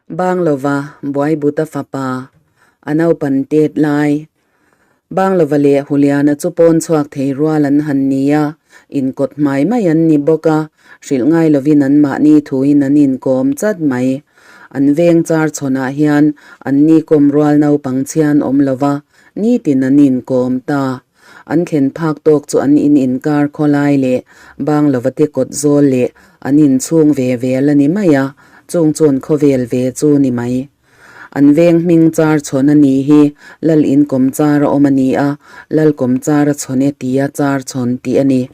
Banglova Buaibuta fapa a naupan tet lai. Banglova leh Huliana chu pawn chhuak thei rual an han ni a, inkawt hmai mai an ni bawk a, hrilh ngai lovin an mahni thuin an inkawm chat mai. An veng char chhawnah hian an ni kawm rual naupang chhian awm lova, nitin an inkawm ta. An thlen phak tawk chu an in inkar khawlai leh Banglova te kawt zawl leh an inchhung ve vel a ni mai a, chung chuan khawvel ve chu ni mai. An veng hming char chhawn a nih hi Lal in kawm char a awm a ni a, Lal kawm char a chhawn e tia char chhawn tih a ni.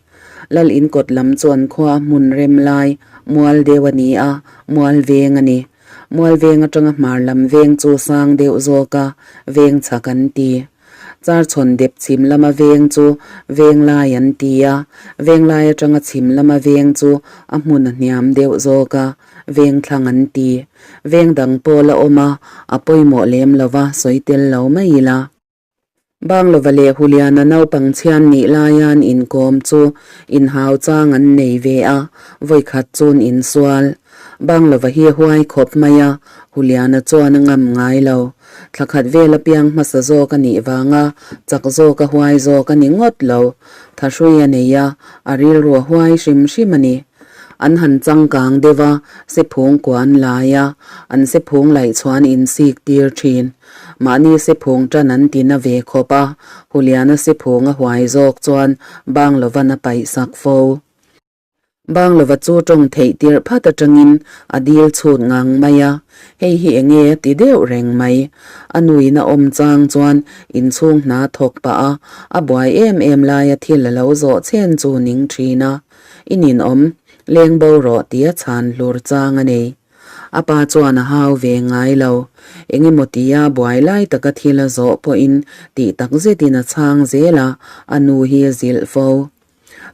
Lal in kawt lam chu an khua hmun rem lai mual deuh a ni a, mual veng a ni. Mual veng atanga hmar lam veng chu sang deuh zawk a, veng chhak an ti. Charchhawn dep chhim lama veng chu Venglai an ti a, Venglai atanga chhim lama veng chu a hmun a hniam deuh zawk a, Vengthlang an ti. Veng dang pawl a awm a, a pawimawh lem lova sawi tel lo mai ila. Banglova leh Huliana naupang chhian nih laian inkawm chu inhau chang an nei ve a, vawikhat chun insual. Banglova hi huai khawp mai a, Huliana chuan a ngam ngai lo. Thla khat vel apiang hmasa zawk a nih vanga chak zawk a huai zawk a ni ngawt lo. Thahrui a nei a, a rilru a huai hrim hrim a ni. An han changkang deuh a, sephung kua an lai a, an sephung laih chuan insik tir thin. Mahni sephung tan an ti na ve khawp a, Huliana sephung a huai zawk chuan Banglovan a paihsak fo. Banglova chu tawng theih tirh phat atangin a dil chhut ngang mai a, hei hi enge a ti deuh reng mai. A nuin a awm chang chuan inchhung hna thawk pah a, a buai em em laia thil a lo zawh chhen chu ning thin a, I ninawm, leng bo rawh tia chhan hlur chang a nei. A pa chuan a hau ve ngai lo. Engemaw tia buai lai taka thil a zawh pawhin tih tak zetin a chhang zel a, a nu hi a zilh fo.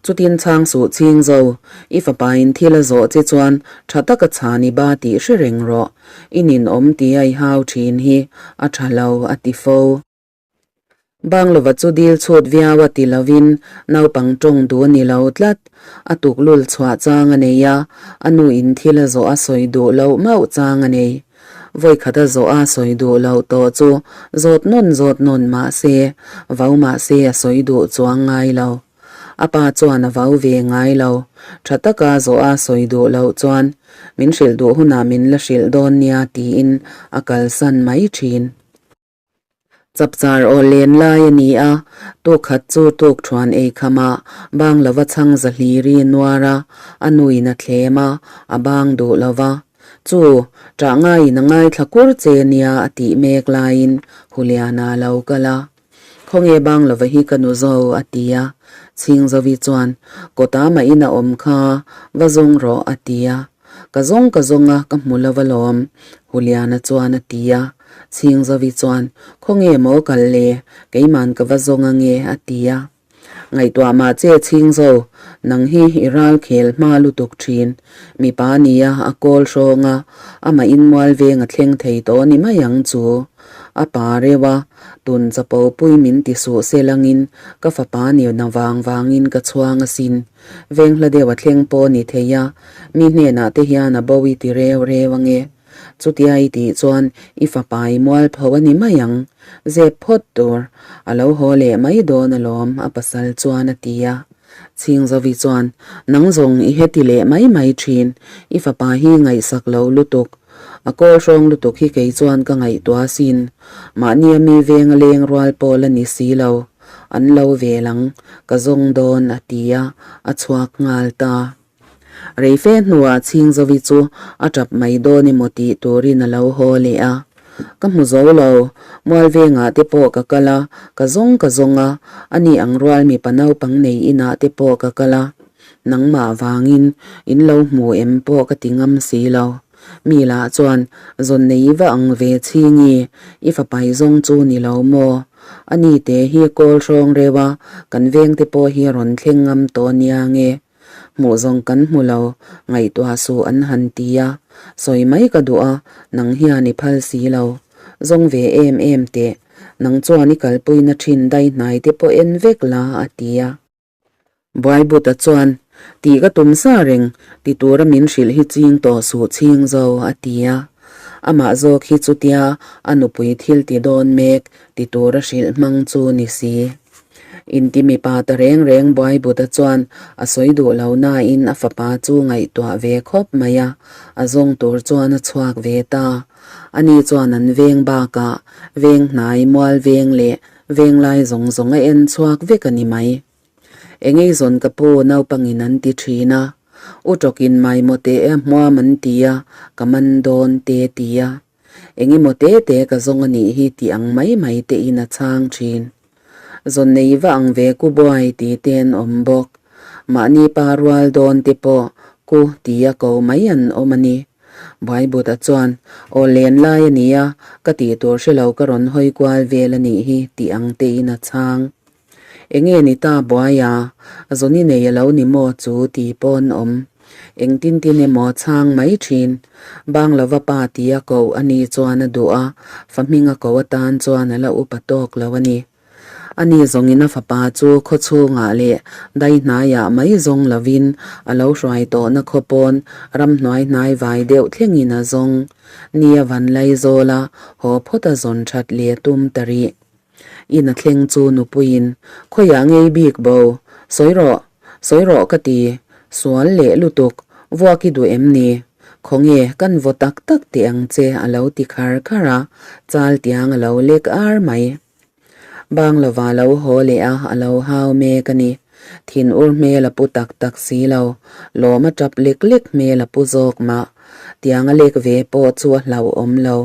Chutin chhang suh chhing zo, i fapain thil a zawh che chuan tha taka chhan i ba tih hre reng rawh. I ninawm tia i hau thin hi a tha lo, a ti fo. Banglova chu dil chhut viau a ti lovin naupang tawng duh a ni lo tlat. A tuklul chhuah chang a nei a, a nuin thil a zawh a sawi duh loh mauh chang a nei. Vawikhat a zawh a sawi duh loh tawh chu zawt nawn zawt nawn mah se, vau mah se a sawi duh chuang ngai lo. A pa chuan a vau ve ngai lo. Tha taka zawh a sawi duh loh chuan min hrilh duh hunah min la hrilh dawn nia tiin a kalsan mai thin. Chapchar aw len lai a ni a, tuk khat chu tuk thuan ei kham a, bang lova chhang za hliri a nuar a, a nuin a thlem a, a bang duh lo va. Chu, ṭah ngaiin a ngaithla kur che nia a tih mek laiin Huliana a lo kal a. Khawnge bang lova hi ka nu zo a ti a, Chhingzovi chuan, Kawta mah in a awm kha, va zawng rawh a ti a. Ka zawng ka zawng a, ka hmu lo alawm, Huliana chuan a ti a. Chhingzovi chuan, Khawnge maw kal le, keiman ka va zawng ange, a ti a. Ngaihtuah mah che Chhingzo, nang hi i ral khel hma lutuk thin. Mipa nia a kawl hrawng a, amah in mual veng a thleng thei tawh ni mai ang chu. A pa reuh a, tun chapo pui min ti suh se langin ka fapa ni na vang vangin ka chhuang asin. Veng hla deuh a thleng pawh ni thei a, mi hnenah te hian a bo i ti reu reu ange. Chutia i tih chuan i fapa i mual pho a ni mai ang. Zep phawt tur a lo haw leh mai dawn alawm a pasal chuan a ti a. Chhingzovi chuan, Nang zawng i heti leh mai mai thin, i fapa hi ngaihsak lo lutuk. A kawl hrawng lutuk hi kei chuan ka ngaihtuah asin. Mahnia mi venga leng rual pawl a ni si lo. An lo vel ang, ka zawng dawn a ti a, a chhuak nghal ta. Rei fe hnuah Chhingzovi chu a tap mai dawn emaw tih turin a lo haw leh a. Ka hmu zo lo, Mualvengah te pawh ka kal a, ka zawng ka zawng a, ani ang rual mipa naupang nei inah te pawh ka kal a. Nangmah vangin in lo hmu em pawh ka ti ngam si lo. Mi lah chuan zawn nei va ang ve chhingi, i fapai zawng chu ni lo maw? Ani te hi kawl hrawng reuh a, kan vengte pawh hi a rawn thleng ngam tawh nia nge? Hmuh zawng kan hmu lo, ngaihtuah suh an han ti a, sawi mai ka duh a, nang hian i phal si lo. Zawng ve em em teh, nang chuan i kalpuina thin dai hnai te pawh en vek la, a ti a. Buaibuta chuan, Tih ka tum sa reng, ti tura min hrilh hi ching tawh suh chhing zo, a ti a. Amah zawk hi chutia a nupui thil ti dawn mek ti tura hrilh hmang chu ni si. Inti mipa ta reng reng Buaibuta chuan a sawi duh lo nain a fapa chu ngaihtuah ve khawp mai a, a zawng tur chuan a chhuak ve ta. Ani chuan an veng bakah veng hnai mual veng leh venglai zawng zawng a en chhuak vek a ni mai. Engei zawn ka pu naupangin an ti thin a, u tawkin maimaw teh e hmuam an ti a, ka man dawn te ti a. Engemaw te te ka zawng a nih hi tih ang mai mai te in a chhang thin. Zawn nei va ang ve ku buai ti te an awm bawk. Mahni pa rual dawn te pawh ku ti a ko mai an awm a ni. Buaibuta chuan, Aw len lai a nia, ka tih tur hre lo ka rawn hawi kual vel a nih hi tih ang te in a chhang. Enge ni ta buaia, zawni nei a lo ni maw chu ti pawn awm. Engtin tin emaw chhang mai thin. Banglova pa tia koh a ni chuan a duh a, fa hminga koh atan chuan a la upa tawk lo a ni. Ani zawngin a fapa chu khaw chhungah leh dai hnaiah mai zawng lovin a lo hruai tawhna khaw pawn ramhnuai hnai vai deuh thlengin a zawng. Nia vanlai zawla haw phawt a zawn that leh tum ta rih. In a thleng chu nupuiin, Khawiah ngei bik bo, sawi rawh, sawi rawh ka ti, sual leh lutuk, vuak i duh em ni? Khawnge kan vaw tak tak teh ang che a lo ti khar khar a, chal tiang a lo lek ar mai. Bang lova lo haw leh a, a lo hau mek a ni. Thin ur hmel a pu tak tak si lo, lawm a tap lek lek hmel a pu zawk mah. Tiang a lek ve pawh chu a hlauhawm lo,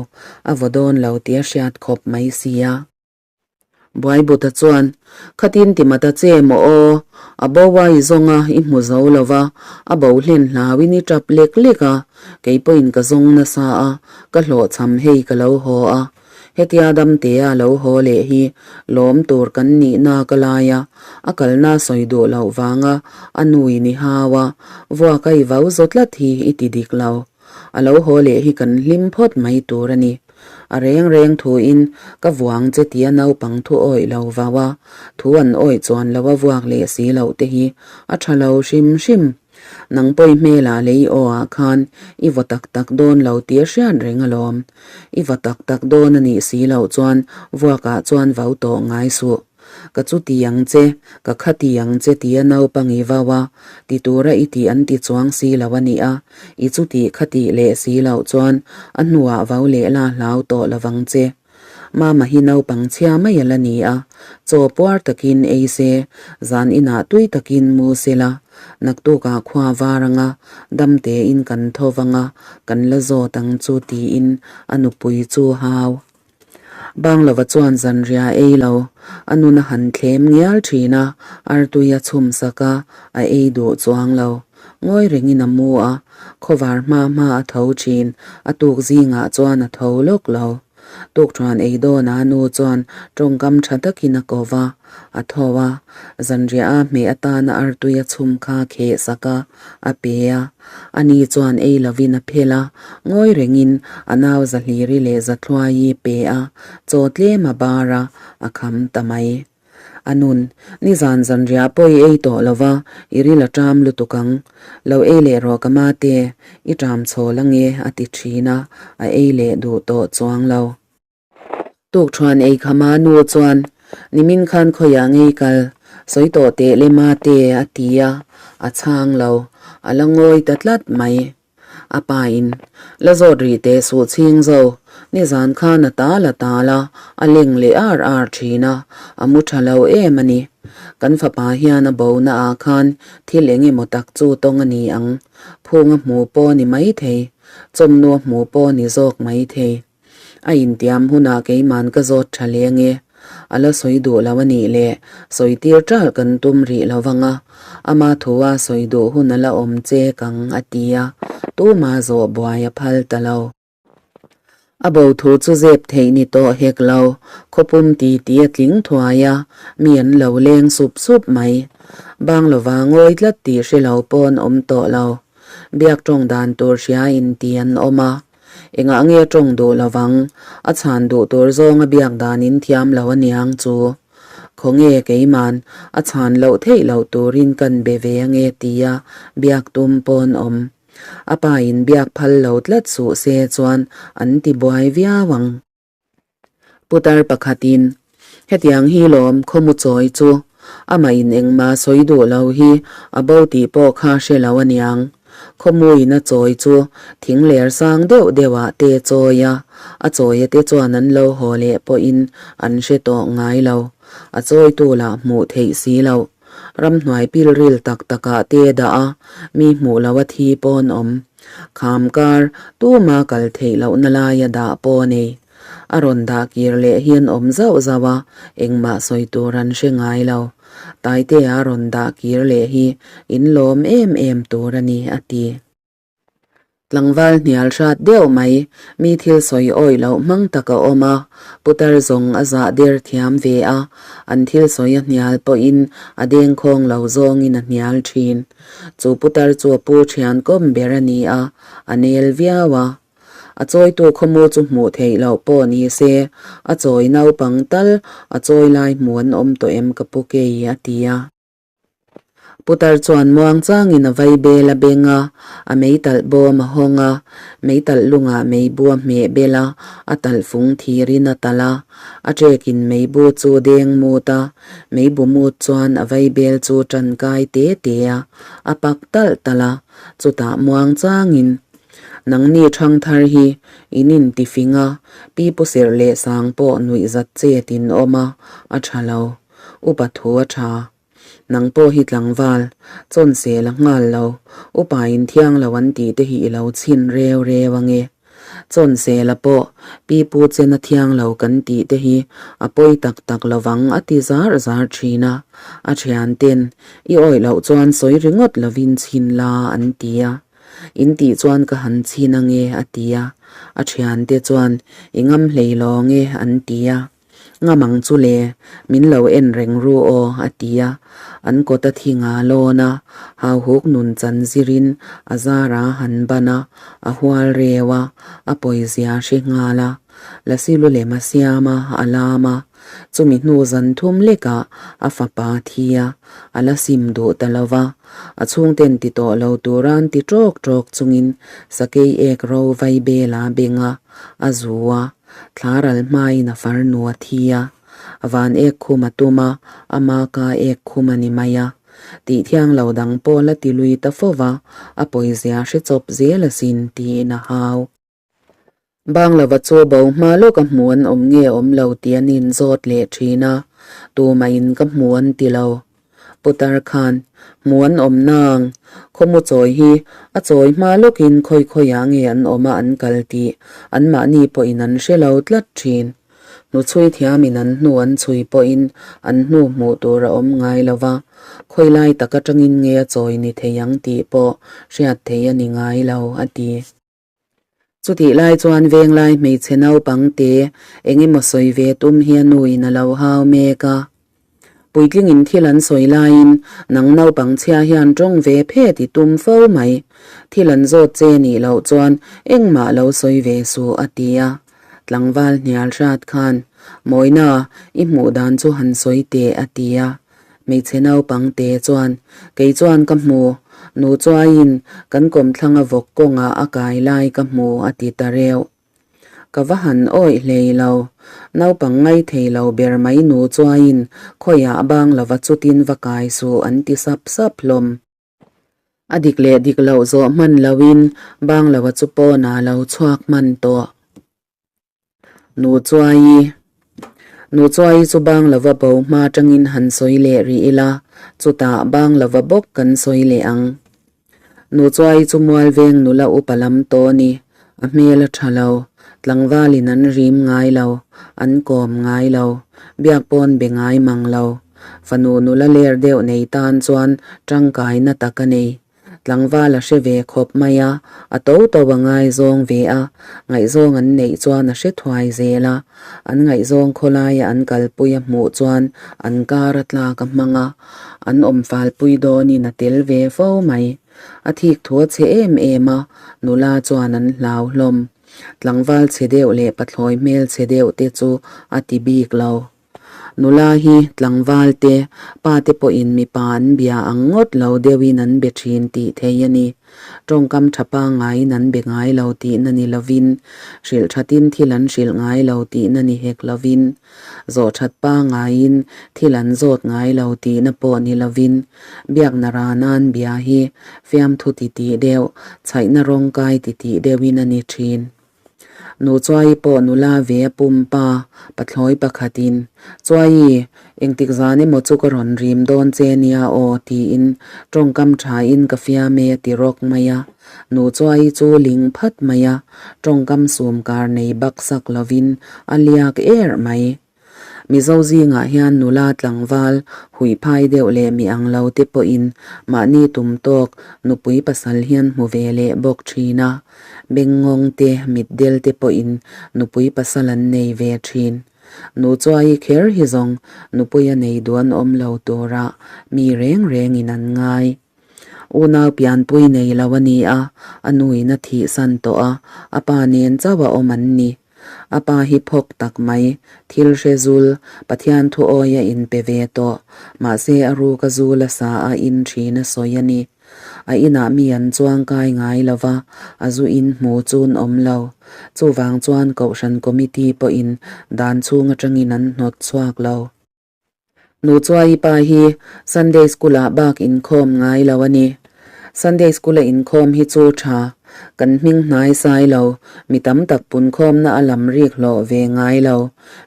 a vaw dawn lo tih a hriat khawp mai sia. Buaibuta chuan, Khatin ti mata che maw aw, a bo a i zawng a, i hmu zo lo va, a bo hlen hlauin i tap lek lek a, kei pawhin ka zawng nasa a, ka hlawhchham hei ka lo haw a. Hetia damtea lo haw leh hi lawm tur kan nihna ka lai a, a kalna sawi duh loh vanga a nui ni hau a, vuak a i vau zaw tlat hi i ti dik lo. A lo haw leh hi kan hlim phawt mai tur a ni. A reng reng thuin ka vuang che tia naupang thu awih lo vau a, thu an awih chuan lo a vuak leh si loh te hi a tha lo hrim hrim. Nang pawi hmelah leh i aw ah khan i vaw tak tak dawn lo tih a hriat reng alawm. I vaw tak tak dawn a nih si loh chuan vuakah chuan vau tawh ngai suh. Ka chu ti ang che, ka kha ti ang che tia naupang i vau a, ti tura i tih an ti chuang si lo a nih a, i chu tih kha tih leh si loh chuan a hnuah vau leh la hlau tawh lovang che. Mama hi naupang chhia mai a la ni a, chaw puar takin ei se, zan inah tui takin mu se la, naktukah khua var anga dam tein kan tho vang a, kan la zawt ang chu tiin a nupui chu hau. Banglova chuan zanriah ei lo, a nun a han thlem ngial thin a, artui a chhum sak a, a ei duh chuang lo. Ngawi rengin a mu a, khawvar hma hma a tho thin, a tuk zingah chuan a tho lawk lo. Tukṭhuan ei dawn a nu chuan tawngkam ṭha takin a ko va, a tho a, zanriah a hmeh atana artui a chhum kha kheh sak a, a pe a. Ani chuan ei lovin a phel a, ngawi rengin a nau Zahliri leh Zathluaii pe a, chaw tlem a bar a, a kham ta mai. A nun, nizan zanriah pawh i ei tawh lo va, i ril a ṭam lutuk ang. Lo ei leh rawh ka mate, i ṭam chhawl ange a ti ṭhin a, a ei leh duh tawh chuang lo. Tukṭhuan ei khama nu chuan, Nimin khan khawiah ngei kal, sawi tawh teh le mate a ti a, a chhang lo, a la ngawi ta tlat mai. A pa in, La zawt rih teh suh chhing zo, nizan khan a tal a tal a, a leng leh ar ar thin a, a mu tha lo em a ni. Kan fapa hian a bo na ah khan thil eng emaw tak chu tawng a ni ang, phung a hmu pawh a ni mai thei, chawmnu a hmu pawh a ni zawk mai thei. A intiam hunah keiman ka zawt tha leh ange. A la sawi duh lo a nih le, sawi tir ṭalh kan tum rih lo vang a, ama thua sawi duh hun a la awm chek ang a ti a, tuma zawh buai a phal ta lo. A bo thu chu zep theih ni tawh hek lo, khawpum ti ti a tling thuai a, mi an lo leng sup sup mai. Bang lova ngawi tlat tih hre lo pawn awm tawh lo. Biak ṭawng dan tur hria in ti an awm a. Engah nge tawng duh lovang? A chhan duh tur zawnga biak danin thiam lo a niang chu. Khawnge keiman a chhan loh theih loh turin kan be ve ange tia biak tum pawn awm. A pa in biak phal lo tlat suh se chuan an ti buai viau ang. Putar pakhatin, Hetiang hi lawm khawmu chawi chu amah in engmah sawi duh lo hi a bo tih pawh kha hre lo aniang. Khawmuin a chawi chu thing ler sang deuh deuhah te chawi a, a chawia te chuan an lo haw leh pawhin an hre tawh ngai lo. A chawitu lah hmuh theih si loh. Ramhnuai pilril tak takah te dah a, mi hmuh loh a thi pawn awm. Kham kar tuma kal theih lohna laia dah pawh a nei. A rawn dah kir leh hi an awm zauh zauh a, engmah sawi tur an hre ngai lo. Taitea a rawn dah kir leh hi in lawm em em tur a ni, a ti. Tlangval hnial hrat deuh mai, mi thil sawi awih loh hmang tak a awm a, putar zawng a zah der thiam ve a, an thil sawi a hnial pawhin a dengkhawng lo zawngin a hnial thin. Chu putar chu a pu thian kawm ber a ni a, a nel viau a. A chawitu khawmu chu hmuh theih loh pawh ni se, a chawi naupang tal a chawi lai hmu an awm tawh em ka pu kei, a ti a. Putar chuan muangchangin a vai bel a beng a, a meitalh bawm a hawng a, meitalh lungah meibu a hmeh bel a, a talh fung thirin a talh a, a ṭekin meibu chu deng mut a, meibu mut chuan a vai bel chu ṭankai te te a, a pak talh talh a, chutah muangchangin Nangni ṭhangthar hi in intifing a, pi pu serh leh sang pawh nuihzat chet in awm a, a ṭha lo. Upa thu a tha. Nang pawh hi tlangval, chawn sel a nghal lo, upa in thiang lo an tih te hi i lo chhin reu reu ange. Chawn sel a pawh, pi pu chen a thiang lo kan tih te hi a pawi tak tak lovang a ti zar zar thin a. A thian ten, i awih loh chuan sawi ringawt lovin chhin la an ti a. In tih chuan ka han chhin ange a ti a. A thian te chuan, i ngam hlei lawng e an ti a. Ngamang chu le, min lo en reng ru aw, a ti a. An kawt a thing a lawn a, hauhuk nun chan zirin a zar a han ban a, a hual reu a, a pawizia hre nghal a. Lasi lu lem a siam a, a lam a. Chumi hnu zan thum lekah a fapa a thi a, a la sim duh ta lo va. A chhungten ti tawh lo tura an ti ṭawk ṭawk chungin sakei ek ro vai bel a beng a, a zu a. Thlaral hmain a farnu a thi a, van ek khum a tum a, ama ka ek khum a ni mai a. Tih thiang lo dang pawh la ti lui ta fo va, a pawizia hre chawp zel asin tiin a hau. Banglova chu bo hma lawk a hmu an awm nge awm lo tih an inzawt leh thin a, tumahin ka hmu an ti lo. Putar khan, Hmu an awm nang, khawmu chawi hi a chawi hma lawkin khawi khawiah nge an awm a an kal tih anmahni pawhin an hre lo tlat thin. Hnuchhui thiamin an hnu an chhui pawhin an hnu hmuh tur a awm ngai lo va, khawi lai tak atangin nge a chawi ni thei ang tih pawh hriat thei a ni ngai lo, a ti. Chutih lai chuan venglai hmeichhe naupang te eng emaw sawi ve tum hi a nuin a lo hau mek a. Puitlingin thil an sawi laiin nang naupang chhia hian tawng ve phet i tum fo mai. Thil an zawt che nih loh chuan engmah lo sawi ve suh a ti a. Tlangval hnial hrat khan, Mawina, i hmuh dan chu han sawi teh a ti a. Hmeichhe naupang te chuan, Kei chuan ka hmu, nu chuaiin kan kawmthlanga vawk kawngah a kai lai ka hmu a ti ta reuh. Ka va han awih hlei lo. Naupang ngai thei lo ber mai nu chuaiin khawiah bang lova chutin va kai suh an ti sap sap hlawm. A dik leh dik loh zawh hman loin bang lova chu pawnah lo chhuak hman tawh. Nu Chuaii Nu Chuaii chu bang lova bo hma atangin han sawi leh rih ila, chutah bang lova bawk kan sawi leh ang. Nu Chuaii chu Mualveng nula upa lam tawh a ni. A hmel a tha lo. Tlangvalin an rim ngai lo. An kawm ngai lo. Biak pawn be ngai mang lo. Fanu nula ler deuh nei tan chuan tangkaina tak a nei. Tlangval a hre ve khawp mai a, a to to a ngaizawng ve a, ngaihzawng an neih chuan a hre thuai zel a, an ngaihzawng khawlaia an kalpui a hmuh chuan an kar a tlak a hmang a, an awm falpui dawnin a tel ve fo mai. A thik thu a chhe em em a, nula chuan an hlau hlawm. Tlangval chhe deuh leh pathlawi hmel chhe deuh te chu a ti bik lo. Nula hi tlangval te, pa te pawhin mipa an bia ang ngawt lo deuhin an be thin tih thei a ni. Tawngkam tha pangngaiin an be ngai lo tihna ni lovin, hrilh thatin thil an hrilh ngai lo tihna ni hek lovin, zawh that pangngaiin thil an zawt ngai lo tihna pawh ni lovin, biakna rana'n bia hi fiamthu titih deuh, chhaihna rawngkai titih deuhin a ni thin. Nu Chuaii pawh nula ve a pumpa pathlawi pakhatin, Chuaii, engtik zan emaw chu ka rawn rim dawn che nia aw tiin tawngkam thain ka fiam e a ti rawk mai a. Nu Chuaii chu ling phat mai a, tawngkam sum kar nei bak sak lovin a liak erh mai. Mizo zingah hian nula tlangval huihphai deuh leh mi ang lo te pawhin mahni tum tawk nupui pasal hian hmu ve leh bawk thin a, bengngawng te mitdel te pawhin nupui pasal an nei ve thin. Nu chuai kher hi zawng nupui a nei duan awm lo tura mi reng rengin an ngai. Unau pianpui nei lo a ni a, a nuin a thihsan tawh a, a pa nen chauh a awm an ni. A pa hi phawk tak mai, thil hre zul, Pathian thu awi a inpe ve tawh, mahse a ruka zul a sa a in thin a sawi a ni. A inah mi an chuang kai ngai lo va, a zu in hmu chun awm lo. Chuvang chuan Kohhran Committee pawhin dan chhung atangin an hnawt chhuak lo. Nu Chuai pa hi Sunday School ah bak inkhawm ngai lo a ni. Sunday School a inkhawm hi chu tha, kan hming hnai sai lo, mi tam tak punkhawmna a lam rik hlawh ve ngai lo.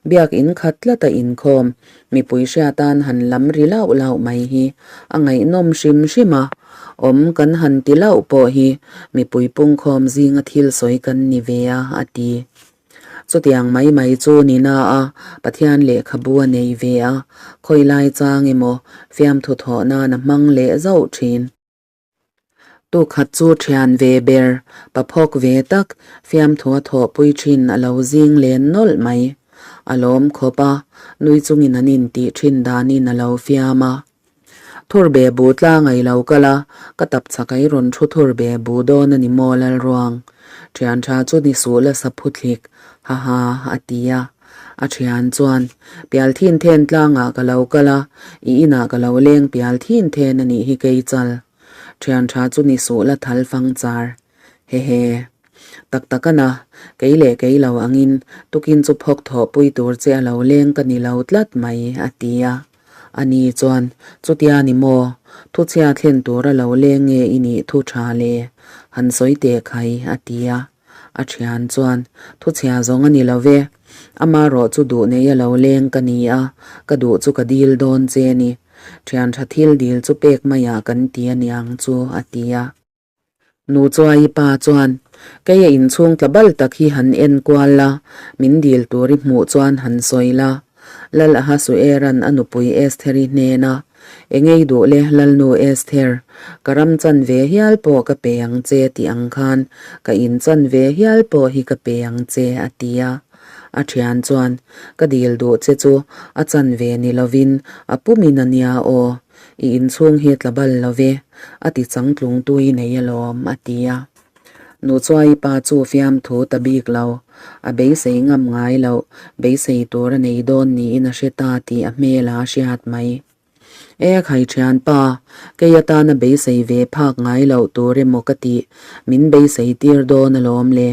Biak in khat tlat a inkhawm, mipui hriatan han lam ri lauh lauh mai hi a ngaihnawm hrim hrim a, awm kan han ti lauh pawh hi mipui pungkhawm zinga thil sawi kan ni ve a, a ti. Chutiang mai mai chu ni na a, Pathian lehkhabu a nei ve a, khawi lai chang emaw fiamthu thawh nan a hmang leh zauh thin. Tukhat chu thian ve ber, paphawk ve tak, fiamthu a thawhpui thin a lo zing len nawlh mai. A lawm khawp a, nui chungin an intih thin danin a lo fiam a. Thur be bu tlang ai lo kal a, ka tap chak ai rawn thu thur be bu dawn a ni maw Lalruang? Thian tha chu ni suh la sa phuthlik, ha ha, a ti a. A thian chuan, Pial thin then tlangah ka lo kal a, i inah ka lo leng pial thin then a nih hi kei chal. Thian tha chu ni suh la thal fang char. Hehe. Tak tak a na, kei leh kei lo angin tukin chu phawk thawhpui tur che a lo leng ka ni lo tlat mai, a ti a. Ani chuan, Chutia ni maw? Thuchhia thlen tura lo leng nge i nih thu tha le? Han sawi teh khai, a ti a. A thian chuan, Thuchhia zawng a ni lo ve. Amarawh chu duh nei a lo leng ka ni a, ka duh chu ka dil dawn che ni. Thian tha thil dil chu pek maiah kan ti a niang chu, a ti a. Nu Chuai pa chuan, Kei a inchhung tla bal tak hi han en kual la, min dil tur i hmuh chuan han sawi la. Lal Ahasueran a nupui Estheri hnena, Engei duh le Lalnu Esther, ka ram chan ve hial pawh ka pe ang che tih ang khan ka in chan ve hial pawh hi ka pe ang che a ti a. A thian chuan, Ka dil duh che chu a chan ve ni lovin a pumin a nia aw. I inchhung hi tla bal lo ve, a ti changtlung tui nei alawm, a ti a. Nu Chuai pa chu fiamthu ta bik lo, a beisei ngam ngai loh, beisei tur a nei dawn niin a hre ta tih a hmel a hriat mai. E khai thianpa, kei atana beisei ve phak ngai loh tur emaw ka tih, min beisei tir dawn alawm le,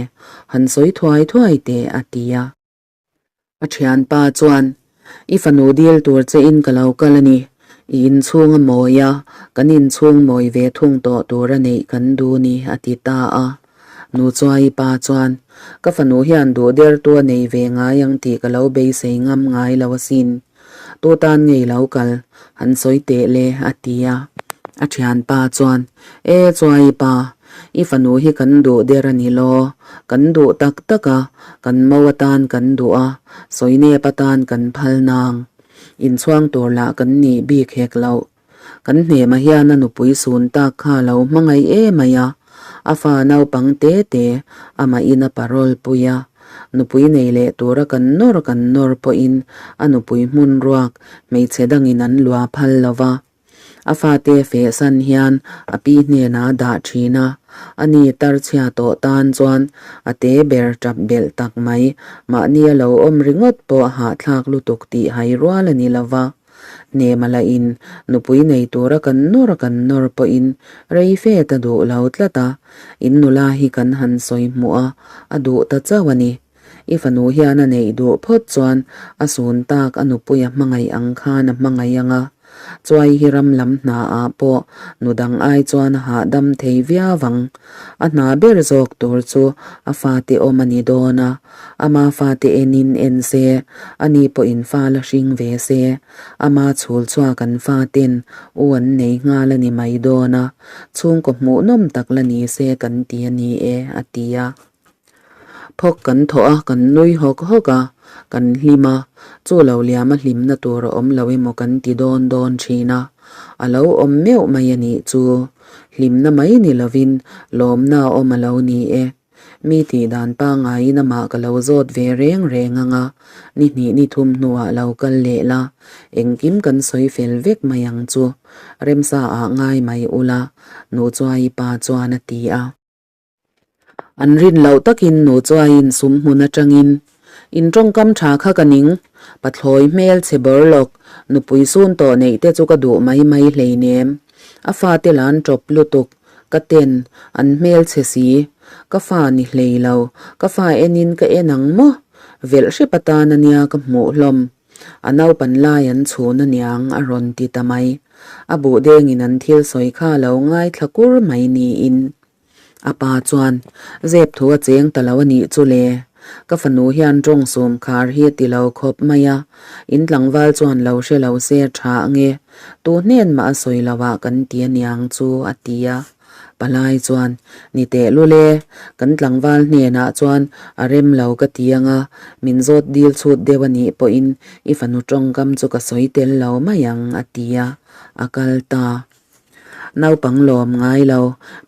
han sawi thuai thuai teh, a ti a. A thianpa chuan, I fanu dil tur che in ka lo kal a ni. I inchhung a mawi a, kan inchhung mawi ve thung tawh tur a neih kan duh ni, a ti ta a. Nu Chuai pa chuan, Ka fanu hian duh dertu a nei ve ngai ang tih ka lo beisei ngam ngai lo asin. Tu tan ngei lo kal, han sawi teh le, a ti a. A thianpa chuan, E Chuai pa, i fanu hi kan duh der a ni law, kan duh tak tak a, kan mo atan kan duh a, sawi nep atan kan phal nang. Inchhuang tur lah kan nih bik hek loh. Kan hnema hian a nupui sun tak kha a lo hmangaih emai a, a fa naupang te te amahin a parol pui a. Nupui nei leh tura kan nawr kan nawr pawhin a nupui hmun ruak hmeichhe dangin an lua phal lo va. A fate fehsan hian a pi hnenah a dah thin a, a ni tarchhia tawh tan chuan a te ber tap belh tak mai. Mahni a lo awm ringawt pawh a hahthlak lutuk tih hai rual a ni lo va. Hnema la in nupui nei tura kan nawr kan nawr pawhin rei fet a duh lo tlat a, in nula hi kan han sawi hmuh a, a duh ta chauh a ni. I fanu hian a neih duh phawt chuan a sun tak a nupui a hmangaih ang khan a hmangaih ang a. Chuai hi ram lam hna ah pawh nu dang ai chuan a hahdam thei viau ang. A hna ber zawk tur chu a fate awm a ni dawn a, ama fate enin en se, ani pawhin fa la hring ve se, ama chhul chhuak an faten u an nei nghal a ni mai dawn a, chhungkaw hmuhnawm tak la ni se kan ti a ni e, a ti a. Phawk kan thawh a, kan nui hawk hawk a, kan hlim a, chu lo liama hlimna tur a awm lo emaw kan ti dawn dawn thin a, a lo awm meuh mai a nih chu. Hlimna mai ni lovin lawmna a awm a lo ni e. Mi tih dan pangaiin amah ka lo zawt ve reng reng ang a, ni hnih ni thum hnuah lo kal leh la, engkim kan sawi fel vek mai ang chu. Remsa ah ngai mai ula, Nu Chuai pa chuan a ti a. An rin loh takin nu chuaiin sum hmun atangin, In tawngkam tha kha ka ning, pathlawi hmel chhe bawr lawk, nupui sun tawh neih te chu ka duh mai mai hleinem. A fate la an tawp lutuk, ka ten, an hmel chhe si. Ka fa ni hlei lo, ka fa enin ka en ang maw? Velh hrep atan ania ka hmuh hlawm. A naupan lai an chhun aniang a rawn ti ta mai. A buh dengin an thil sawi kha a lo ngaithla kur mai niin. A pa chuan, Zep thu a cheng ta lo a nih chu le. Ka fanu hian tawng sum khar hi a ti lo khawp mai a, in tlangval chuan lo hre lo se a tha ange, tu hnen mah a sawi lo ah kan ti aniang chu a ti a. Palai chuan, Ni teh lul e, kan tlangval hnenah chuan a rem lo ka ti anga, min zawt dil chhut deuh a nih pawhin i fanu tawngkam chu ka sawi tel lo mai ang a ti a, a kal ta. Naupang lawm ngai lo,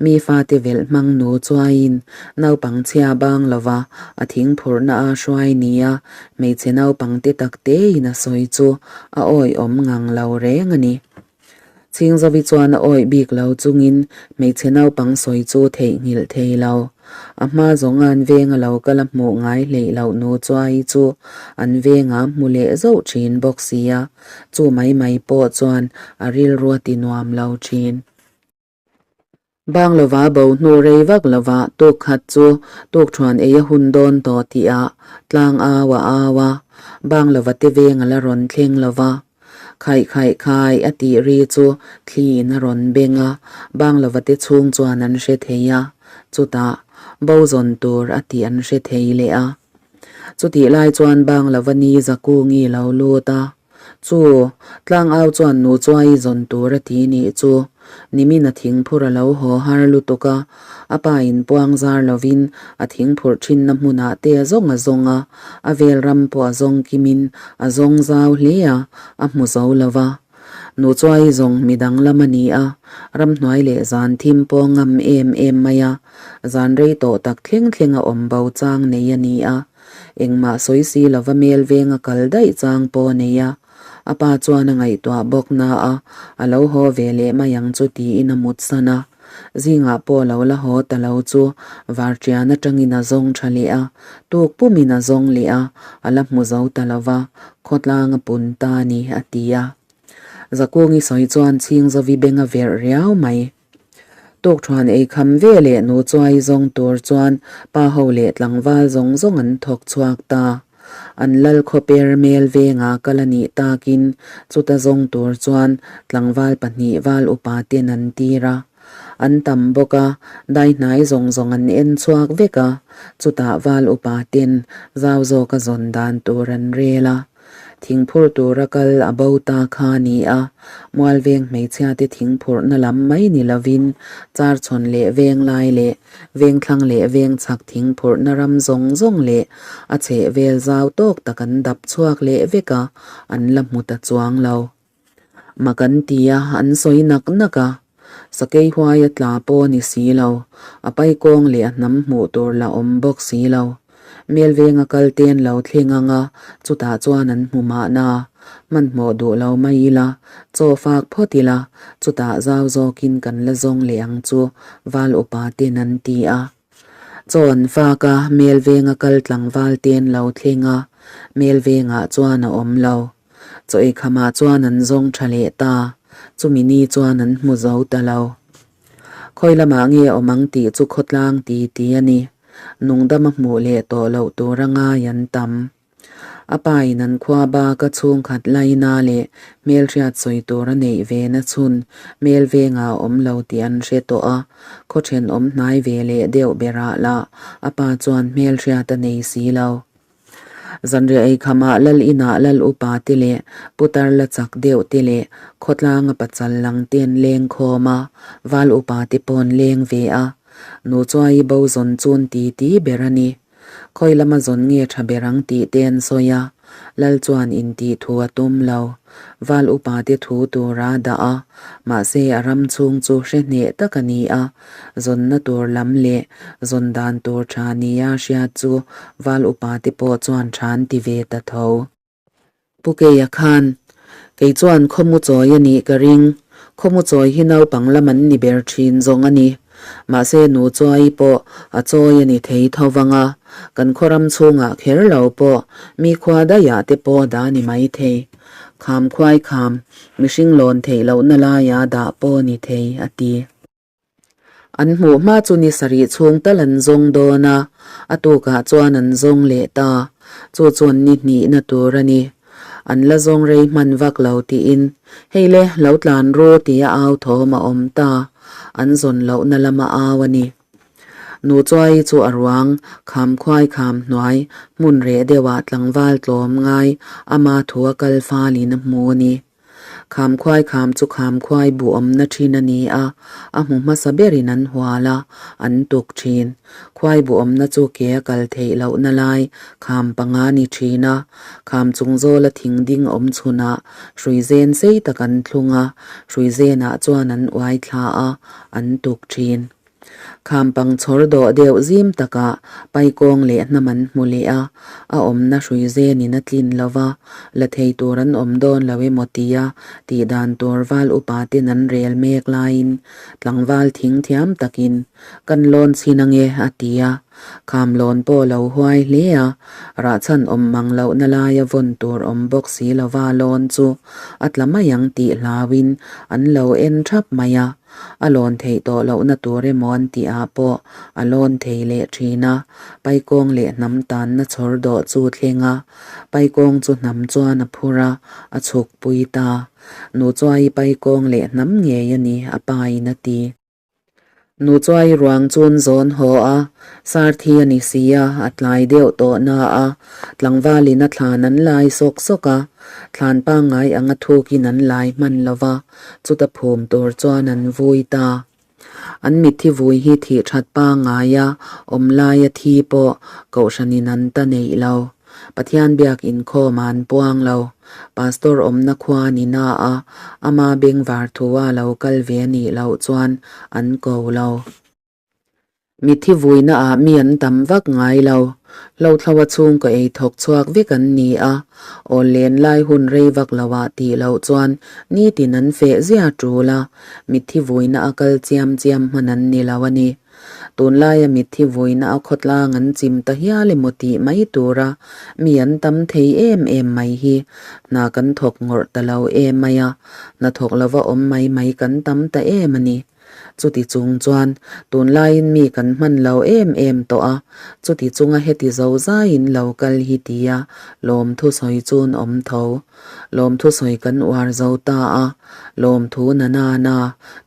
mi fate velh hmang nu chuaiin naupang chhia bang lova a thing phurhna a hruai nia hmeichhe naupang te tak tein a sawi chu a awihawm ngang lo reng a ni. Chhingzovi chuan a awih bik lo chungin hmeichhe naupang sawi chu theihnghilh thei lo. A hma zawng an veng a lo kal a hmuh ngai hleih loh nu chuai chu an vengah hmu leh zauh thin bawk sia. Chu mai mai pawh chuan a rilru a ti nuam lo thin. Bang lova bo hnu rei vak lova tuk khat chu tukthuan ei a hun dawn tawh tihah tlang au a au a, bang lova te veng a la rawn thleng lova. Khaih khaih khai a tih ri chu thli in a rawn beng a, bang lova te chhung chuan an hre thei a, chutah bo zawn tur a tih an hre thei leh a. Chutih lai chuan bang lova ni Zakungi lo lut a, Chu, tlangau chuan nu chuai zawn tur a ti nih chu. Nimin a thingphur a lo haw har lutuk a, a pa in puang zar lovin a thingphurh thinna hmunah te a zawng a zawng a, a vel ram pawh a zawng kimin a zawng zau hle a, a hmu zo lo va. Nu chuai zawng midang lam a ni a, ramhnuai leh zan thim pawh ngam em em mai a, zan rei tawh tak thleng thleng a awm bo chang nei a ni a. Engmah sawi si lova mel veng a kal daih chang pawh a nei a, a pa chuan a ngaihtuah bawk na a, a lo haw ve leh mai ang chu tiin a mut san a. Zingah pawh lo la haw ta lo chu varṭian aṭangin a zawng ṭha leh a, tuk pumin a zawng leh a, a la hmu zo ta lo va, khawtlang a pun ta a ni, a ti a. Zakungi sawi chuan Chhingzovi beng a verh riau mai. Tukthuan ei kham ve leh nu chuai zawng tur chuan pa ho leh tlangval zawng zawng an thawk chhuak ta. An lal khawper mel venga kal a nih takin chuta zawng tur chuan tlangval pahnih val upa ten an tir a. An tam bawk a, dai hnai zawng zawng an en chhuak vek a, chutah val upa ten zau zawka zawn dan tur an rel a. Thingphurh tura kal a bo ta kha a ni a, Mualveng hmeichhiate thingphurhna lam mai ni lovin Charchhawn leh Venglai leh Vengthlang leh Vengchhak thingphurhna ram zawng zawng leh a chhehvel zau tawk tak an dap chhuak leh vek a, an la hmu ta chuang lo. Mak an ti a, an sawi nak nak a. Sakei huai a tla pawh a ni si lo, a paikawng leh a hnam hmuh tur la awm bawk si lo. Melvenga kal te an lo thleng ang a, chutah chuan an hmu mahna. Hmanhmawh duh lo mai ila, chaw fak phawt ila, chutah zau zawkin kan la zawng leh ang chu, Val upa ten an ti a. Chaw an fak a, Melvenga kal tlangval te an lo thleng a, Melvengah chuan a awm lo. Chaw eikhamah chuan an zawng tha leh ta, chumi ni chuan an hmu zo ta lo. Khawi lamah nge awm ang tih chu khawtlang ti ti a ni. Nungdama hmuh leh tawh loh tur a ngai an tam. A pa in an khua bak a chhungkhat laina leh hmelhriat sawi tur a neih ve na chhun hmel vengah a awm lo tih an hre tawh a, khaw thenawm hnai ve leh deuh berah lah a pa chuan hmelhriat a nei si lo. Zanriah eikhamah lal inah lal upa te leh putar la chak deuh te leh khawtlanga pachal lang te an leng khawm a, val upa te pawh an leng ve a. Nu chuai bo zawn chun ti ti ber a ni. Khawi lama zawn nge tha ber ang tih te an sawi a, lal chuan intih thu a tum lo. Val upa te thu tura dah a, mahse a ram chhung chu hre hneh tak a ni a, Zawnna tur lam leh zawn dan tur tha nia hriat chu val upa te pawh chuan tha an ti ve ta tho. Pu Keia khan, Kei chuan khawmu chawi a nih ka ring, khawmu chawi hi naupang lam an ni ber thin zawng a ni. Mahse nu chuai pawh a chawi a ni thei tho vang a, kan khawram chhungah kher lo pawh mi khua daihah te pawh dah a ni maithei. Kham khuai kham, mihring lawn theih lohna laia dah pawh a ni thei, a ti. An hmuh hma chu ni sarih chhung tal an zawng dawn a, a tukah chuan an zawng leh ta. Chu chuan ni hnihna tur a ni. An la zawng rei hman vak lo tiin, Hei le, lo tlan ru tia au thawm a awm ta. An zawn lohna lama au a ni. Nu chuai chu a ruang, kham khuai kham hnuai, hmun reh deuhah tlangval tlawm ngai ama thu a kal falin a hmu a ni. Kham khuai kham chu kham khuai bu awmna thin a ni a, a hmu hmasa berin an hual a, an tuk thin. Khuai bu awmna chu ke a kal theih lohna lai kham panga ni thin a, kham chung zawla thing ding awm chhunah hrui zen sei tak an thlung a, hrui zenah chuan an uai thla a, an tuk thin. Khampang chhawr dawh deuh zim takah paikawng leh hnam an hmu leh a, a awmna hrui zenin a tlin lo va, la thei tur an awm dawn lo emaw tia tih dan tur val upa ten an rel mek laiin tlangval thing thiam takin kan lawn chhin ange a ti a, kham lawn pawh lo huai hle a, rahchhan awm mang lohna laia vawn tur awm bawk si lova lawn chu a tla mai ang tih hlauin an lo en thap mai a. A lawn theih tawh lohna tur emaw an tih ah pawh a lawn thei leh thin a, paikawng leh hnam tanna chhawr dawh chu thleng a, paikawng chu hnam chuan a phur a, a chhuk pui ta. Nu chuai paikawng leh hnam ngei a ni, a pa in a ti. Nu chuai ruang chun zawn haw a, Sarthi a ni si a, a tlai deuh tawh na a, tlangvalin a thlan an lai sawk sawk a, thlan pangngai anga thukin an lai hman lo va, Chuta phum tur chuan an vui ta. An mitthi vui hi thih that pangngai a, awm laia thi pawh Kohhranin an ta neih lo. Pathian biak inkhawm ah an puang lo. Pastor awmna khua ni na a, ama bengvar thu a lo kal ve a nih loh chuan an ko lo. Mitthi vuina ah mi an tam vak ngai lo. Hlothlawa chhungkaw ei thawk chhuak vek an ni a, awl len lai hun rei vak lo ah tih loh chuan nitin an feh zia tul a, mitthi vuina a kal chiam chiam hman an ni lo a ni. Tunlaia mitthi vuina a khawtlang an chim ta hial emaw tih mai tura mi an tam thei em em mai hi hna kan thawk ngawrh ta lo em mai a, hnathawk lova awm mai mai kan tam ta em a ni. Chuti chung chuan tunlaiin mi kan hman lo em em tawh a, chuti chunga heti zo zaiin lo kal hi tia lawmthu sawi chun awm tho. Lawmthu sawi kan uar zo ta a, lawmthu na na na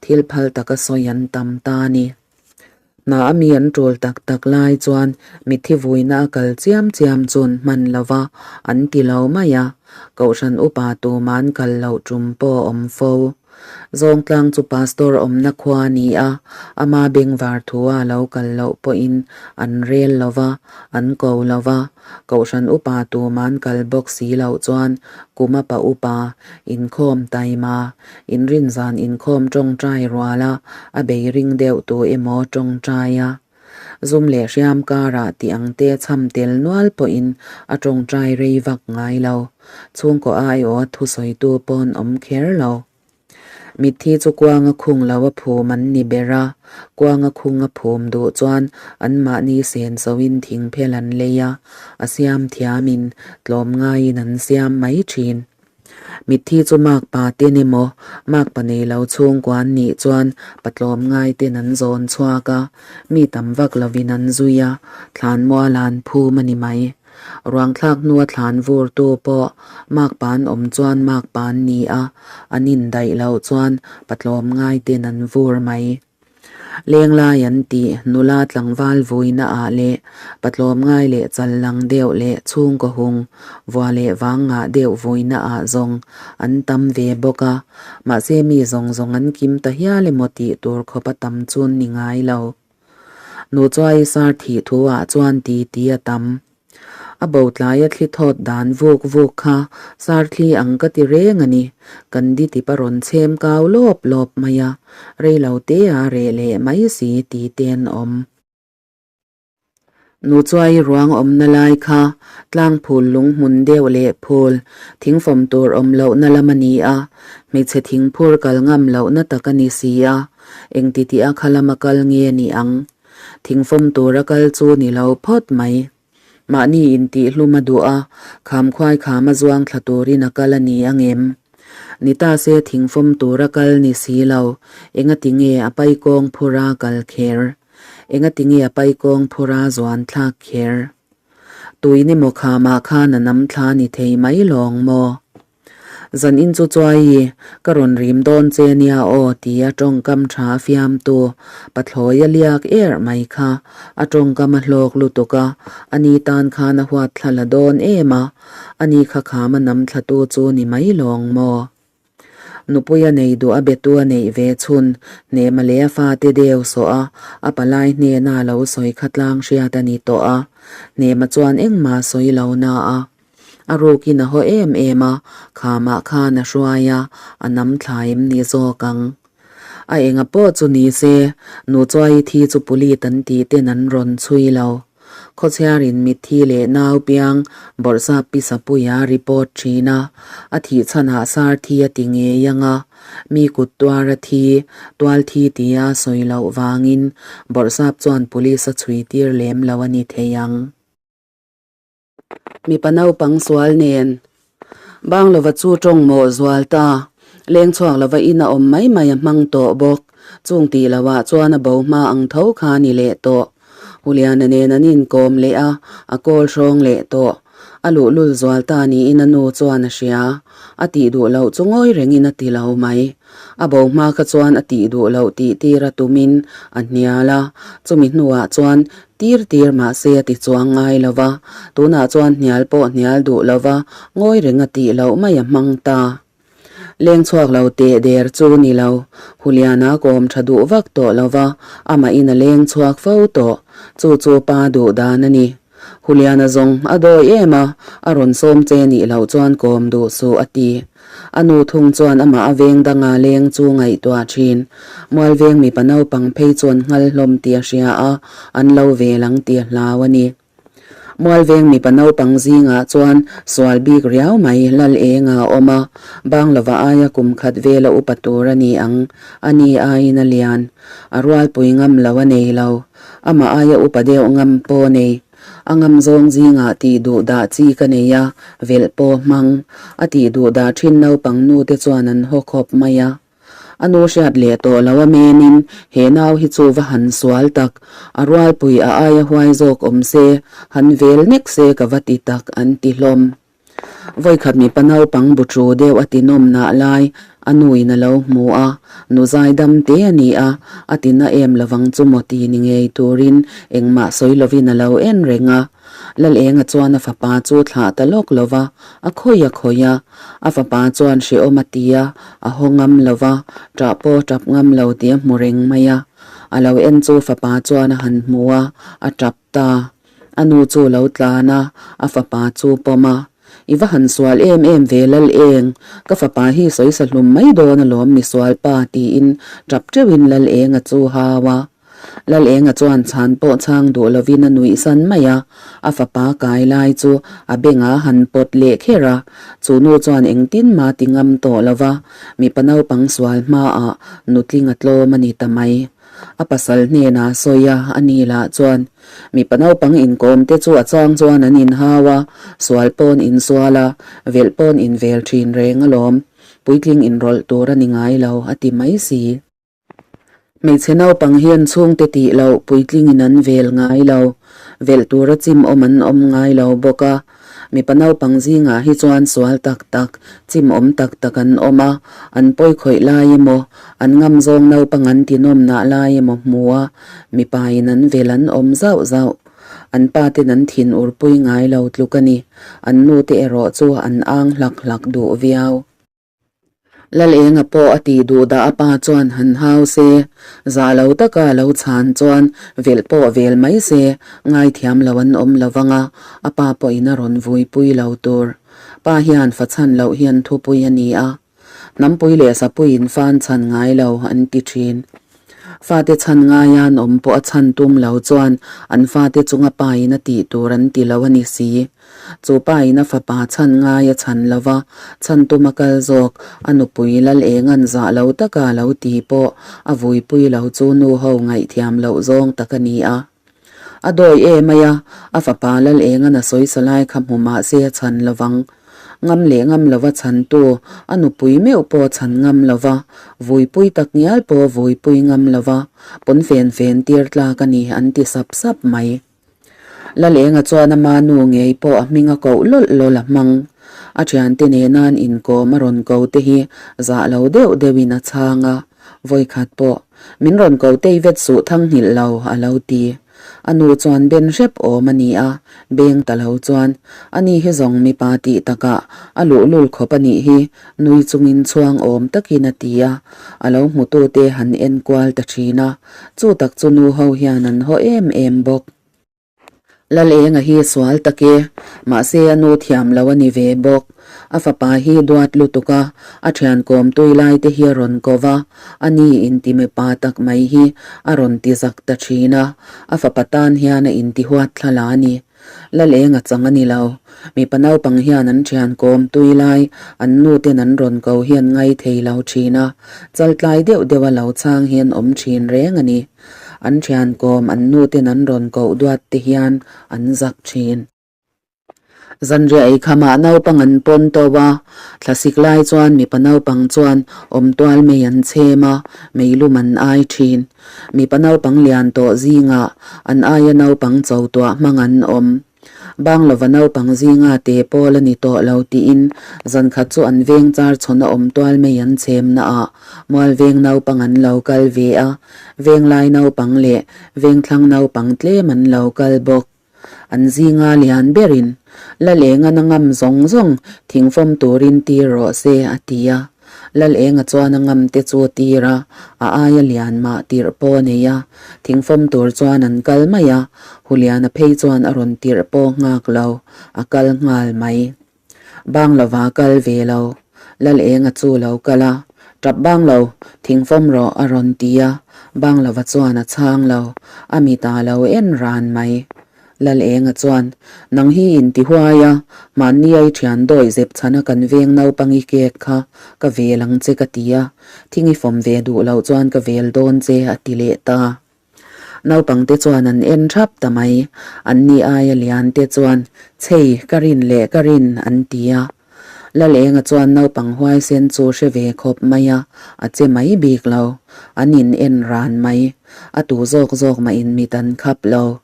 thil phal taka sawi an tam ta a ni. Hna a mi an tul tak tak lai chuan mitthi vuina a kal chiam chiam chun hman lova an ti lo mai a, Kohhran upa tuman kal loh tum pawh a awm fo. Zawngtlang chu pastor awmna khua a ni a, ama bengvar thua a lo kal loh pawhin an rel lo va, an ko lo va. Kohhran upa tuman kal bawk si loh chuan kum a pa upa, inkhawm taima, inrinzan inkhawm tawngtai ruala a bei ring deuh tu emaw tawngtai a. Zum leh hriam karah tih ang te chham tel nual pawhin a tawngtai rei vak ngai lo. Chhungkaw aiawha thusawitu pawn awm kher lo. Mitthi chu kuanga khung lo a phum an ni ber a, kuanga khung a phum duh chuan anmahni sen soin thingphel an lei a, a siam thiamin tlawmngaiin an siam mai thin. Mitthi chu makpa ten emaw, makpa nei lo chhungkua an nih chuan patlawmngai ten an zawn chhuak a, mi tam vak lovin an zui a, thlanmual a an phum a ni mai. Ruangthlak hnua thlan vurtu pawh makpa an awm chuan makpa an ni a, an indaih loh chuan patlawmngai ten an vur mai. Lenglai an tih nula tlangval vuina ah leh patlawmngai leh chal lang deuh leh chhungkaw hung vua leh vang ngah deuh vuina ah zawng an tam ve bawk a, mahse mi zawng zawng an kim ta hial emaw tih tur khawp a tam chun ni ngai lo. Nu chuai sar thih thu ah chuan ti ti a tam. A bo tlaia thli thawt dan vuk vuk kha sar thli ang ka ti reng a ni. Kan di tip a rawn chhem kau lawp lawp mai a, rei lo te a reh leh mai si ti te an awm. Nu chuai ruang awmna lai kha tlang phul lung hmun deuh leh phul thingfawm tur awm lohna lam a ni a, hmeichhe thingphur kal ngam lohna tak a ni si a, engti tih a kha lama kal nge ni ang? Thingfawm tura kal chu ni lo phawt mai. Mahni intihhlum a duh a, kham khuai kham a zuang thla turin a kal a ni angem? Ni ta se thingfawm tura kal ni si lo, engati nge a paikawng phura kal kher? Engati nge a paikawng phura zuan thlak kher? Tuini maw khamah khan a nam thla ni thei mai lawng maw? Zan in chu chuai i, ka rawn rim dawn che nia aw tia tawngkam tha a fiamtu pathlawi a liak er mai kha a tawngkam a hlawk lutuk a, ani tan khan a huat thla la dawn em a, ani kha kham a nam thlatu chu ni mai lawng maw? Nupui a nei duh a betu a neih ve chhun hnehma leh a fate deu sawh a, a palai hnena lo sawi kha tlang hriat a ni tawh a, hnehma chuan engmah sawi lo na a. A rukin a haw em em a, khamah khan a hruai a, a nam thla em ni zawk ang. A enga pawh chu ni se, nu chuai thi chu pulit an tih ten an rawn chhui lo. Khawchhiarin mitthi leh nau piang bawrhsap pisa puia report thin a, a thih chhanah sar thi a ti ngei ang a, mi kut tuar a thi, tual thi tia sawi loh vangin bawrhsap chuan police a chhui tir lem lo a ni thei ang. Mipa naupang sual nen Banglova chu tawng mawh zual ta, leng chhuak lova in a awm mai mai a hmang tawh bawk. Chung tih lohah chuan a bo hma ang tho kha a ni leh tawh. Huliana nen an inkawm leh a, a kawl hrawng leh tawh. A luhlul zual ta niin a nu chuan a hria. A tih duh loh chu ngawi rengin a ti lo mai. A bo hma kha chuan a tih duh loh tih tir a tumin a hnial a, chumi hnuah chuan tir tir mah se a ti chuang ngai lo va, tunah chuan hnial pawh hnial duh lo va, ngawi reng a tih loh mai a hmang ta. Leng chhuak lo teh der chu ni lo, Huliana kawm tha duh vak tawh lo va, amahin a leng chhuak fo tawh, chu chu pa duh dan a ni. Huliana zawng a dawi em a, a rawn sawm che nih loh chuan kawm duh suh a ti. A nu thung chuan amah a veng danga leng chu ngaihtuah thin. Mualveng mipa naupang phei chuan nghal hlawm tih a hria a, an lo vel ang tih a hlau a ni. Mualveng mipa naupang zingah chuan sual bik riau mai lal enga a awm a, Banglova aia kum khat vela upa tur a ni ang, a ni aiin a lian. A rualpui ngam lo a nei lo. Amah aia upa deuh ngam pawh nei. A ngam zawng zingah tih duh dah chi ka nei a, velh pawh hmang. A tih duh dah thin naupang nu te chuan an haw khawp mai a. A nu hriat leh tawh lo a menin he nau hi chu va han sual tak, a rualpui a aia huai zawk awm se, han vel nek se ka va ti tak an ti hlawm. Vawikhat mipa naupang bu chu deuh a ti nawm nah lai a nuin a lo hmu a, nu zaidam te a ni a, a ti na em lovang chu maw ti ni ngei turin engmah sawi lovin a lo en reng a. Lalenga chuan a fapa chu thlah ta lawk lo va, a khawi a khawi a, a fapa chuan hrehawm a ti a, a haw ngam lo va, ṭah pawh ṭap ngam lo tih a hmu reng mai a. A lo en chu fapa chuan a han hmu a, a ṭap ta. A nu chu lo tlan a, a fapa chu pawm a. I va han sual em em ve lal eng, ka fapa hi sawi sa hlum mai dawn alawm misual pa tiin tap teuhin lal eng a chu hau a. Lalenga chuan chhan pawh chhang duh lovin a nuih san mai a, a fapa kai lai chu a bengah han pawt leh kher a, chu nu chuan engtin mah ti ngam tawh lo va, mipa naupang sual hmaah nutling a tlawm a ni ta mai. A pasal hnenah sawi a, a ni lah chuan mipa naupang inkawm te chu a chang chuan an inhau a, sual pawn insual a, velh pawn invel thin reng alawm, puitling inrawlh tur a ni ngai lo a ti mai si. Hmeichhe naupang hian chhungte tih loh puitlingin an vel ngai lo, velh tura chim awm an awm ngai lo bawk a. Mipa naupang zingah hi chuan sual tak tak, chim awm tak tak an awm a, an pawi khawih lai emaw, an ngam zawng naupang an tinawmnah lai emaw hmu a, mipain an vel an awm zauh zauh. An pa ten an thin urpui ngai lo tluk a ni. An nute erawh chu an ang hlak hlak duh viau. Lalenga pawh a tih duh dah a pa chuan han hau se, zah lo taka a lo chhan chuan velh pawh vel mai se, ngaithiam lo an awm lo vang a, a pa pawhin a rawn vuipui lo tur. Pa hian fa chhan loh hian thupui a ni a, hnampui leh sapuiin fan chhan ngai lo an ti thin. Fate chhan ngaia an awm pawh a chhan tum lo chuan an fate chunga pain a tih tur an ti lo a ni si. Chu pain a fapa chhan ngai a chhan lo va, chhan tum a kal zawk, a nupui lal eng an zah lo taka a lo ti pawh a vuipui lo chu nu ho ngaihthiam loh zawng tak a ni a. A dawi e mai a, a fapa lal eng an a sawisa lai kha hmu mah se a chhan lo vang. Ngam leh ngam lova chhantu, a nupui meuh pawh chhan ngam lova, vuipui tak ngial pawh vuipui ngam lova, pawn fen fen tir tlak a ni an ti sap sap mai. Lalenga chuan ama nu ngei pawh a hming a koh lawlh lawlh a hmang. A thiante nena'n inkawm a rawn ko te hi zah lo deuh deuhin a chhang a, vawikhat pawh, Min rawn ko tei vet suh thang nghilh lo, a lo ti. A nu chuan ben hrep awm a ni a, beng ta lo chuan, Ani hi zawng mipa tih takah a luhlul khawp a nih hi, nui chungin chhuang awm takin a ti a, a lo hmutute han en kual ta thin a, chu tak chu nu ho hian an haw em em bawk. Lalenga hi sual tak e, mahse a nu thiam lo a ni ve bawk. A fapa hi duat lutuk a, a thian kawm tui lai te hi a rawn ko va, a ni inti mipa tak mai hi a rawn ti zak ta thin a, a fapa tan hian a inti huat thla la a ni. Lalenga chang a ni lo, mipa naupang hian an thian kawm tui lai an nu ten an rawn ko hi an ngai thei lo thin a, chaltlai deuh deuh a lo chhang hi an awm thin reng a ni. An thian kawm an nu ten an rawn koh duat te hian an zak thin. Zanriah ei khamah naupang an pawn to a, thlasik lai chuan mipa naupang chuan awmtual mei an chhem a, meilum an ai thin. Mipa naupang lian tawh zingah an aia naupang cho tuah hmang an awm. Banglova naupang zinga te pawl a ni tawh lo tiin zankhat chu an veng char chhawn a awm tual mai an chhem na ah Mualveng naupang an lo kal ve a, Venglai naupang leh Vengthlang naupang tlem an lo kal bawk. An zinga lian berin Lalenga na ngam zawng zawng thingfawm turin tir rawh se a ti a. Lalenga chuan a ngam te chu a tir a, a aia lian mah tirh pawh a nei a. Thingfawm tur chuan an kal mai a, Huliana phei chuan a rawn tirh pawh nghak lo, a kal nghal mai. Bang lova kal ve lo, Lalenga chu lo kal a, Tap bang lo, thingfawm rawh a rawn ti a, bang lova chuan a chhang lo, a mitah lo en ran mai. Lalenga chuan, Nang hi in ti huai a, mahni ai thian dawi zep chhana kan veng naupang i kek kha ka vel ang che ka ti a, thing i fawm ve duh loh chuan ka vel dawn che a ti leh ta. Naupangte chuan an en thap ta mai, anni aia lian te chuan, Chei, ka rin leh ka rin an ti a. Lalenga chuan naupang huaisen chu hre ve khawp mai a, a che mai bik lo, an in en ran mai, a tu zawk zawk mah in mit an khap lo.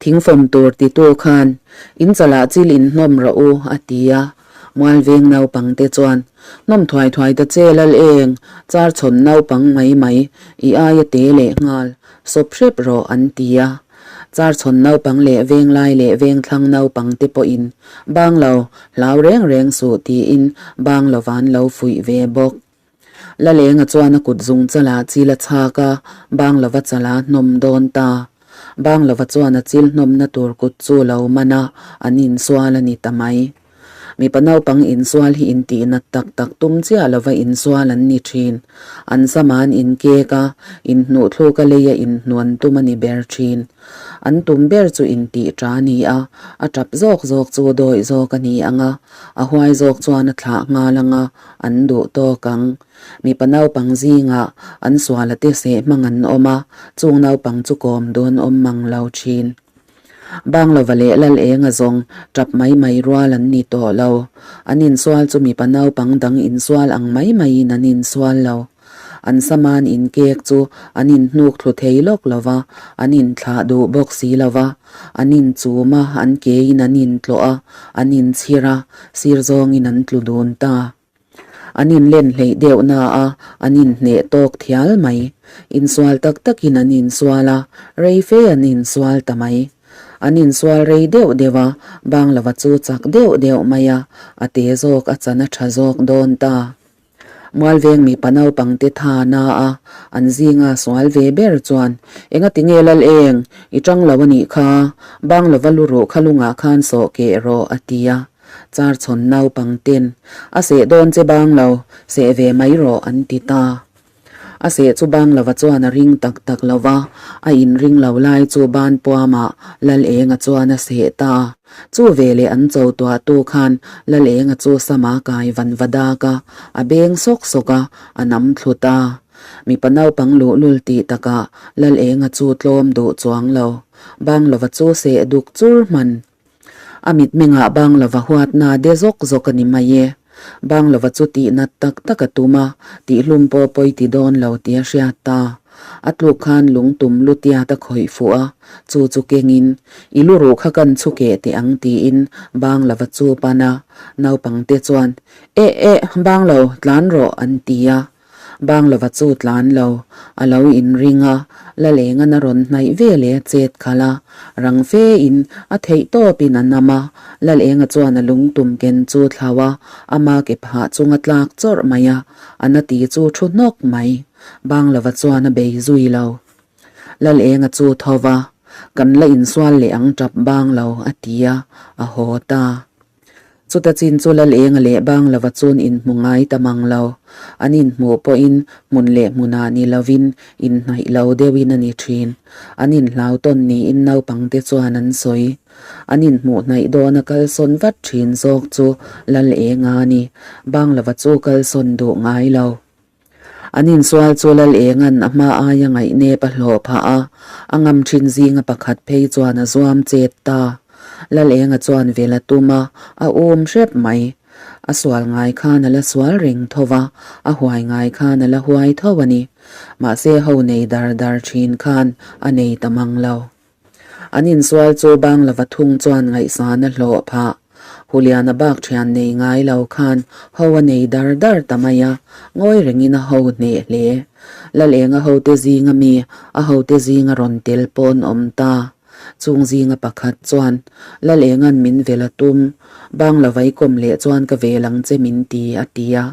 Thingfawm tur titu khan, In chalah chil in hnawm rawh u, a ti a. Mualveng naupangte chuan, Hnawm thuai thuai ta che lal eng, char chhawn naupang mai mai, i aia te leh nghal, sawp hrep rawh, an ti a. Char chhawn naupang leh venglai leh vengthlang naupangte pawhin, Bang lo, hlau reng reng suh, tiin bang lovan lo fuih ve bawk. Lalenga chuan a kut zung chalah chil a chhak a, Banglova chala hnawm dawn ta. Banglova chuan a chil hnawmna tur kut chu lo man a, an insual a ni ta mai. Mipa naupang insual hi intihnat tak tak tum chiah lova insual an ni thin. An sama an inkek a, inhnuhthluk a leia inhnuan tum a ni ber thin. An tum ber chu intih ṭa a ni a, a ṭap zawk zawk chu dawih zawk a ni ang a, a huai zawk chuan a thlah nghal ang a, an duh tawk ang. Mipa naupang zingah an sual a te seh hmang an awm a, chung naupang chu kawm dawn awm mang lo thin. Banglova leh Lal Enga zawng tap mai mai rual an ni tawh lo. An insual chu mipa naupang dang insual ang mai maiin an insual lo. An saman inkek chu an inhnuk thlu thei lawk lo va, an inthlah duh bawk si lo va. An inchum a, an kein an intlawh a, an inchhir a, sir zawngin an tlu dun ta. An inlen hleih deuh na a, an inhneh tawk thial mai. Insual tak takin an insual a, rei fe an insual ta mai. An insual rei deuh deuh a, Banglova chu chak deuh deuh mai a, a te zawk a chan a tha zawk dawn ta. Mualveng mipa naupang te tha na a, an zinga sual ve ber chuan, Engati nge lal eng, i tang lo a nih kha, Banglova lu ruh kha lungah khan sawh keh rawh, a ti a. Char chhawn naupang ten, A seh dawn che bang lo, seh ve mai rawh, an ti ta. A seh chu bang lova chuan a ring tak tak lo va, a inring lo lai chu ban puamah Lalenga chuan a seh ta. Chu veleh an cho tuahtu khan Lalenga chu sama kai van va dak a, a beng sawk sawk a, a nam thlu ta. Mipa naupang luhlul tih takah Lalenga chu tlawm duh chuang lo. Bang lova chu seh duk chur hman. A mitmengah Banglova huatna de zawk zawk a ni mai e. Banglova chu tihnat tak tak a tum a, tihhlum pawh pawi ti dawn lo tih a hriat ta. A tluk khan lungtum lutiat a khawih fuh a, chu chu kengin, I lu ruh kha kan chhu keh teh ang tiin Banglova chu pan a, naupangte chuan, Eh eh, Banglo, tlan rawh an ti a. Banglova chu tlan lo, a lo inring a, Lalengan a rawn hnaih ve leh a chet khalh a, rang fe in a theih tawp in a nam a, Lalenga chuan a lungtum ken chu thlau a, ama ke phah chung a tlak chawrh mai a, a na ti chu thu hnawk mai. Banglova chuan a bei zui lo. Lalenga chu tho va, Kan la insual leh ang tap Banglo, a ti a, a haw ta. Chuta chin chu Lal Enga leh Banglova chun inhmu ngai ta mang lo. An inhmuh pawhin hmun leh hmunah ni lovin inhnaih lo deuhin a ni thin. An inhlau tawn niin naupangte chuan an sawi. An inhmuh hnaih dawna kalsawn vat thin zawk chu Lal Enga a ni. Banglova chu kalsawn duh ngai lo. An insual chu Lal Enga'n a hma aia ngaihnep a hlawh phah a, a ngam thin zinga pakhat phei chuan a zuam chet ta. Lal Enga chuan vel a tum a, a um hrep mai. A sual ngai khan a la sual reng tho va, a huai ngai khan a la huai tho a ni. Mahse ho nei dar dar thin khan a nei ta mang lo. An insual chu Banglava thung chuan ngaihsan a hlawh phah. Huliana bak thian nei ngai lo khan ho a nei dar dar ta mai a, ngawi rengin a ho hneh hle. Lalenga hote zinga mi a hote zinga rawn tel pawn awm ta. Chung zinga pakhat chuan, Lalenga'n min vel a tum, Banglava i kawm leh chuan ka vel ang che min ti, a ti a.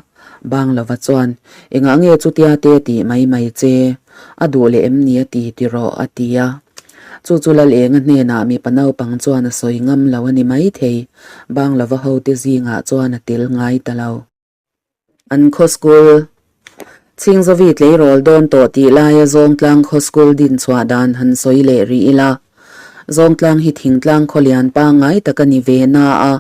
Banglava chuan, Engah nge chutia te tih mai mai che? A duh leh em ni a ti ti rawh, a ti a. Chu chu Lal Enga hnenah mipa naupang chuan a sawi ngam lo a ni maithei, Banglava hote zingah chuan a tel ngai ta lo. An khaw school Chhingzawi tleirawl dawn tawh tih laia Zawngtlang khaw school din chhuah dan han sawi leh rih ila. Zawngtlang hi thingtlang khawlian pangngai tak a ni ve na a,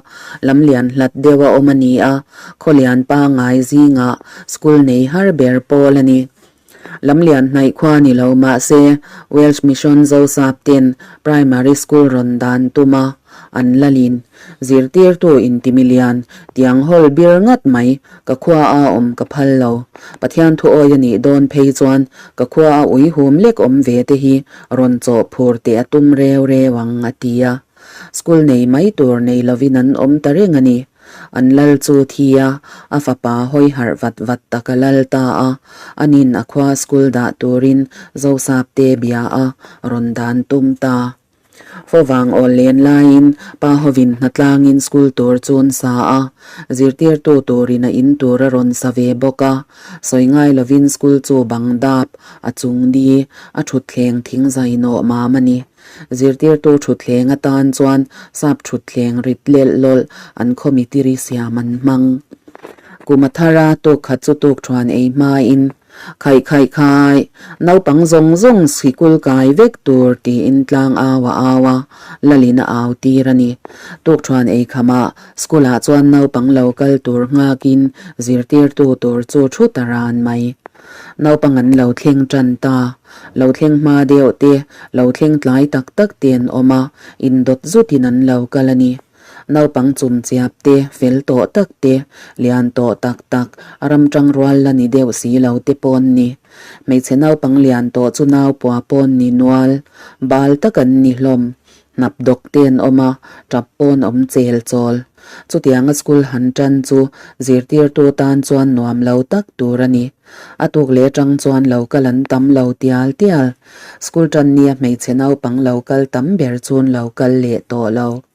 lamlian hlat deuh a awm a ni a, khawlian pangngai zingah school nei har ber pawl a ni. Lamlian hnaih khua ni lo mahse Welsh Mission Zosap ten Primary School rawn dan tum a, an lalin zirtirtu intimilian tiang hawl bir ngat mai ka khua a awm ka phal lo. Pathian thu awi a nih dawn phei chuan ka khua a ui hum lek awm ve te hi rawn chawh phur teh a tum reu reu ang a ti a. School nei mai tur nei lovin an awm ta reng a ni. An lal chu thi a, a fapa hawi harh vat vat tak a lal ta a, anin a khua school dah turin Zosap te bia a rawn dan tum ta. Fawvang awl len laiin pa hovin hnatlangin school tur chun sa a, zirtirtu turin a in tur a rawn sa ve bawk a, sawi ngai lovin school chu bang dap a chung di a thutthleng thing zai nawh mam a ni. Zirtirtu thutthleng atan chuan sap thutthleng rit lelh lawlh an khaw mitiri siam an hmang. Kum a thar a, tuk khat chu tuk thuan ei hmain, Khaih khaih khai, naupang zawng zawng sikul kai vek tur tiin tlang au a au a, Lalin a au tir a ni. Tuk thuan ei khamah school ah chuan naupang lo kal tur nghakin zirtirtu tur chu thu ta ran mai. Naupang an lo thleng tan ta. Lo thleng hma deuh te, lo thleng tlai tak tak te an awm a, indawt zutin an lo kal a ni. Naupang chum chiap te, fel tawh tak te, lian tawh tak tak, ram tang rual la ni deuh si lo te pawn ni. Hmeichhe naupang lian tawh chu nau pua pawn ni nual, bal tak an ni hlawm. Hnap dawk te an awm a, tap pawn awm chel chawl. Chutianga school han tan chu zirtirtu tan chuan nuam lo tak tur a ni. A tuk leh atang chuan lo kal an tam lo tial tial. School tan nia hmeichhe naupang lo kal tam ber chun lo kal leh tawh lo.